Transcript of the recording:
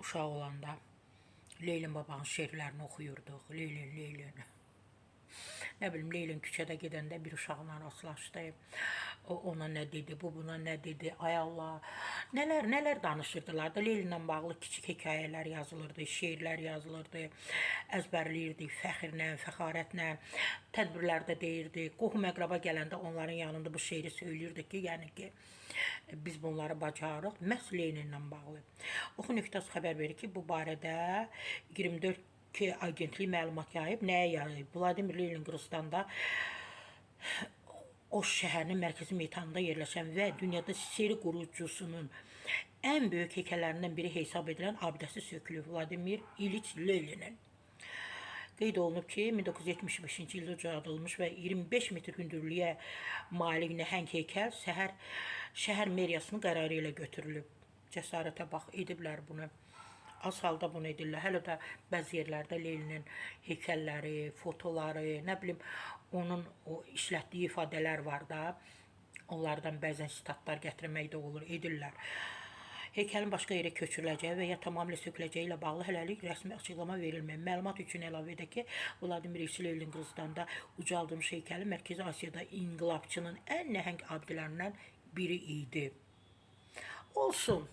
Uşaq olanda Leylin babanın şeirlərini oxuyurduq. Leylin, Leylin. Nə bilim, Leylin küçədə gedəndə bir uşaqla rastlaşdı. O ona nə dedi, bu buna nə dedi. Ay Allah. Nələr, nələr danışırdılar da. Leylinlə bağlı kiçik hekayələr yazılırdı, şeirlər yazılırdı. Əzbərləyirdik fəxrlə, fəxarətlə. Tədbirlərdə deyirdik. Qohum-əqraba gələndə onların yanında bu şeiri söyləyirdik ki, yəni ki, biz bunları bacarırıq. Məhz Leninlə bağlı. Oxu.az xəbər verir ki, bu barədə 24 ki agentlik məlumat yayıb. Nəyə yayıb? Vladimir Lenin Qırğızstanda Oş şəhərinin mərkəzi meydanında yerləşən və dünyada seri qurucusunun ən böyük heykəllərindən biri hesab edilən abidəsi sökülüb Vladimir İliç Leninin. Qeyd olunub ki, 1975-ci ildə ucaldılmış və 25 metr hündürlüyə malik nəhəng heykəl şəhər meriyasının qərarı ilə götürülüb. Cəsarətə bax, ediblər bunu. Az halda bunu edirlər. Hələ də bəzi yerlərdə Leninin heykəlləri, fotoları, nə bilim, onun o işlətdiyi ifadələr var da. Onlardan bəzən sitatlar gətirmək də olur, edirlər. Heykəlin başqa yerə köçürüləcəyi və ya tamamilə söküləcəyi ilə bağlı hələlik rəsmi açıqlama verilməyib. Məlumat üçün əlavə edək ki, Vladimir İliç Lenin Qırğızstanda ucaldılmış heykəli Mərkəzi Asiyada inqilabçının ən nəhəng abidələrindən biri idi. Olsun.